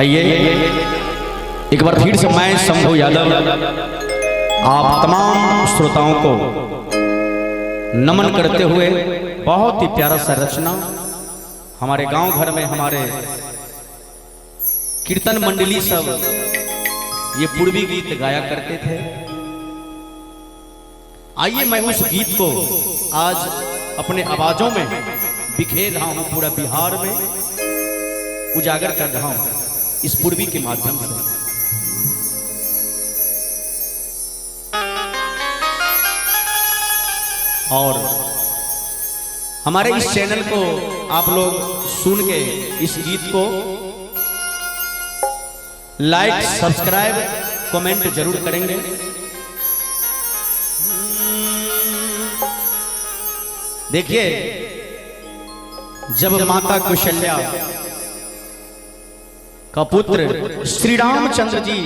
आइए एक बार फिर से मैं शंभू यादव आप तमाम श्रोताओं को नमन करते हुए बहुत ही प्यारा सा रचना हमारे गांव घर में हमारे कीर्तन मंडली सब ये पूर्वी गीत गाया करते थे। आइए मैं उस गीत को आज अपने आवाजों में बिखेर रहा हूं, पूरा बिहार में उजागर कर रहा हूं इस पूर्वी के माध्यम से। और हमारे इस चैनल को आप लोग सुन के इस गीत को लाइक सब्सक्राइब कमेंट जरूर करेंगे। देखिए, जब माता कौशल्या का पुत्र श्री रामचंद्र जी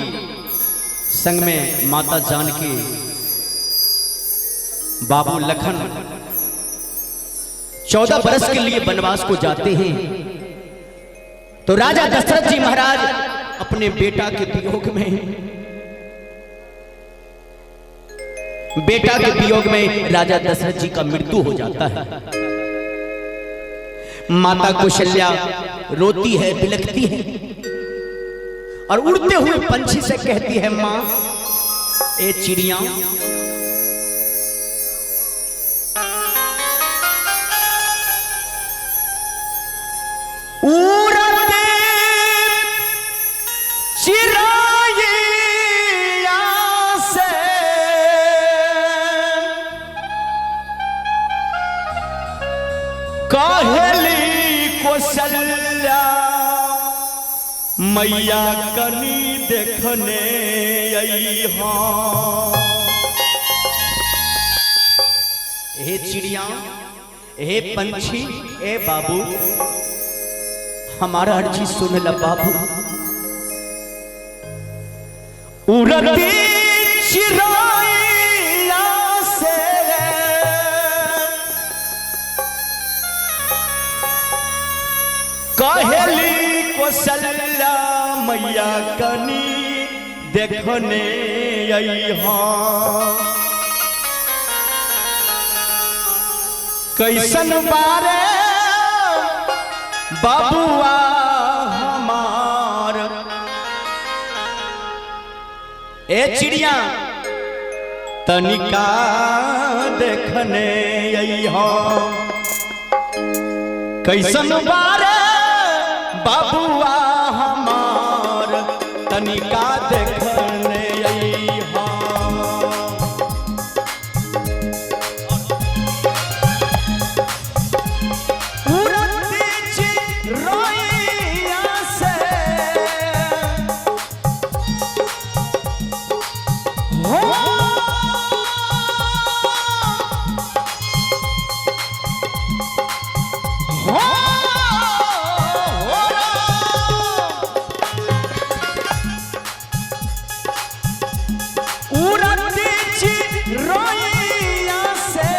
संग में माता जानकी बाबू लखन 14 बरस के लिए वनवास को जाते हैं तो राजा दशरथ जी महाराज अपने बेटा के वियोग में राजा दशरथ जी का मृत्यु हो जाता है। माता कौशल्या रोती है, बिलखती है और उड़ते हुए पंछी से कहती है, मां ए चिड़िया, उड़ते चिड़िया से कहली कौशल्या मैया कनी देखने अइहा। हे चिड़िया, हे पंछी, ए बाबू, हमारा अर्जी सुन ल बाबू। उड़ती चिड़िया से कहली कौशल्या मैया कनी देखने अइहा। कैसन बारे बाबुआ हमार, ए चिड़िया तनिका देखने अइहा। कैसन बारे बाबुआ हमार तनिका देखने अइहा। उड़ती चिड़िया से हो हो उड़ती चिड़िया से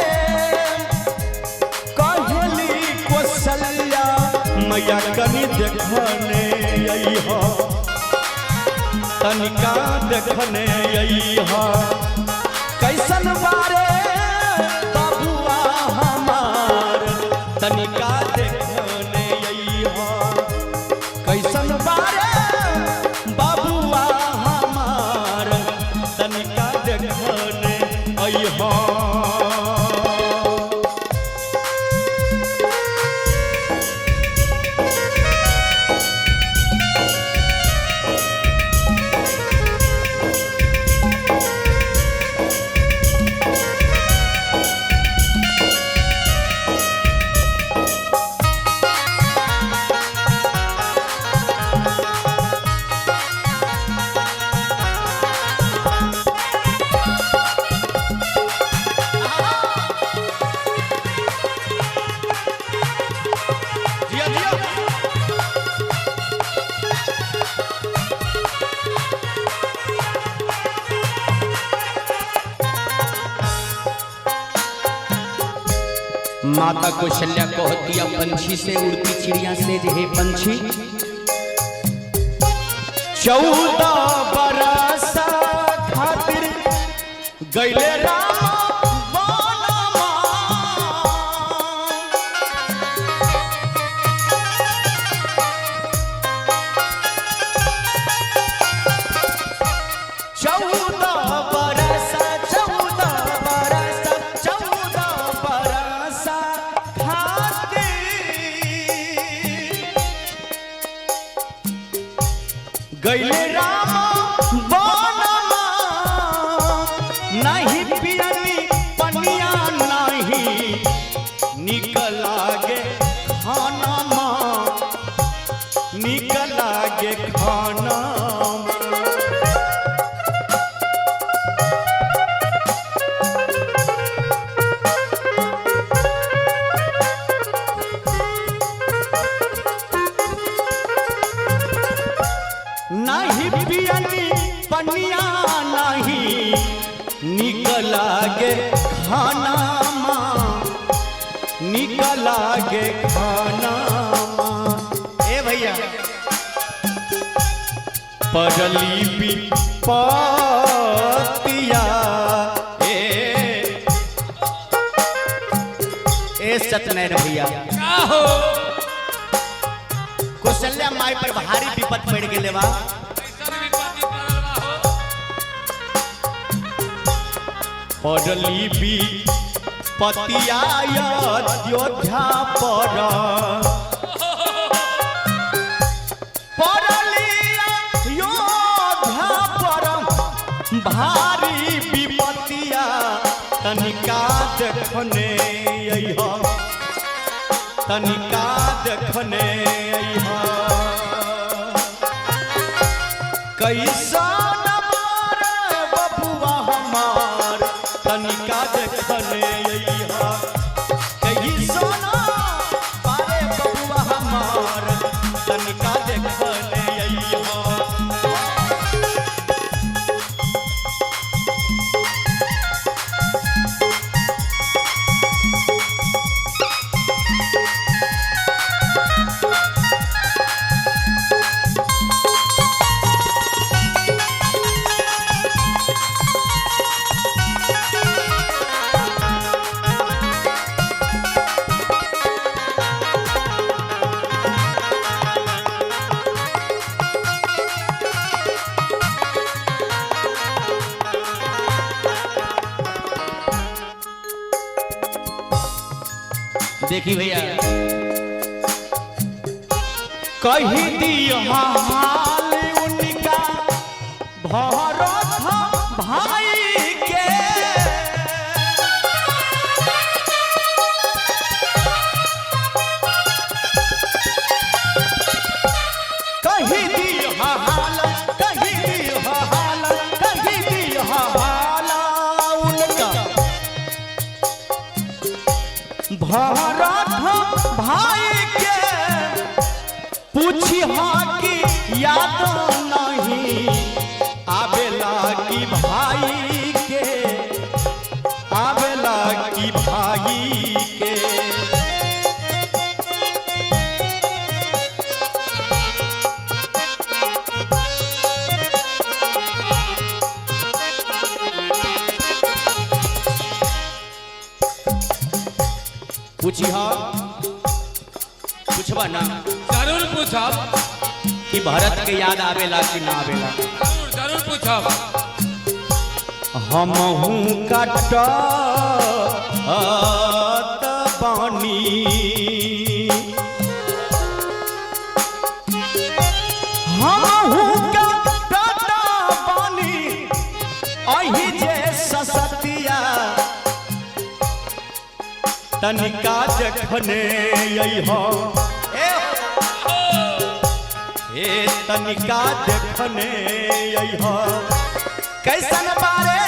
कहली कौशल्या मैया कनी देखने अइहा, तनिका देखने अइहा। कैसन बारे बाबुआ हमार तनिका देखने अइहा। कैसन बारे बाबुआ हमार तनिका देखने अइहा। जिया जिया। माता कौशल्या कहतिया पंछी से, उड़ती चिड़िया से, जे हे पंछी 14 बरस खातिर गैले राम वनमा। 14 बरस, 14 बरस, 14 बरस खातिर गैले राम वनमा। नहीं पियनी पनिया नहीं निकल लागे खाना माँ, निकल लागे खाना। नहीं पियनी पनिया नहीं निकल लागे खाना माँ, निकल लागे खाना माँ। ए भैया पढ़ली पतिया, ए ए सत्यनारायण भैया का हो? कौशल्या माई पर भारी विपद पड़ गेले बा। कैसन विपत्ति पड़ल बा हो? पढ़ली पतिया अयोध्या पर, पढ़ली अयोध्या पर भारी विपतिया तनिका देखने अइह, तनिका देखने अइह। कैसन बारे बबुआ हमार तनिका देखने अइह, कैसन बारे बबुआ हमार तनिका देखने अइह। देखी भैया कही दी हाल उनका भरत भाई के, कही दी हाल, कही दी हाल, कही दी हाल उनका भरत भाई के, पूछी हाँ कि याद नहीं आवेला की भाई के, आवेला की भाई के। पूछी हाँ, पूछबा ना? जरूर पूछब। कि भरत के याद आवेला कि ना आवेला? जरूर जरूर पूछब। हमहू कटत बानी, हमहू कटत बानी अही जे ससतिया तनिका जखने अइह, ए तनिका जखने अइह। कैसन बारे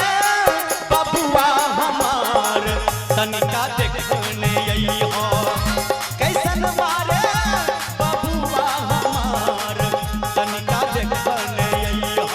बबुआ हमार तनिका देखने अइह, कैसन बारे बबुआ हमार तनिका देखने अइह।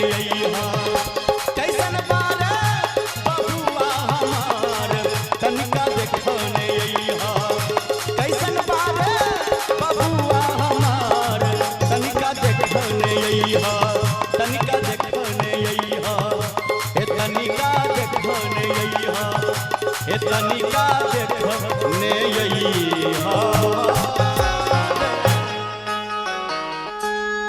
अइहा। कैसन बारे बबुआ हमार तनिका देखने अइहा। कैसन बारे बबुआ हमार तनिका देखने अइहा, तनिका देखने अइहा, हे तनिका देखने अइहा, हे तनिका देखने अइहा।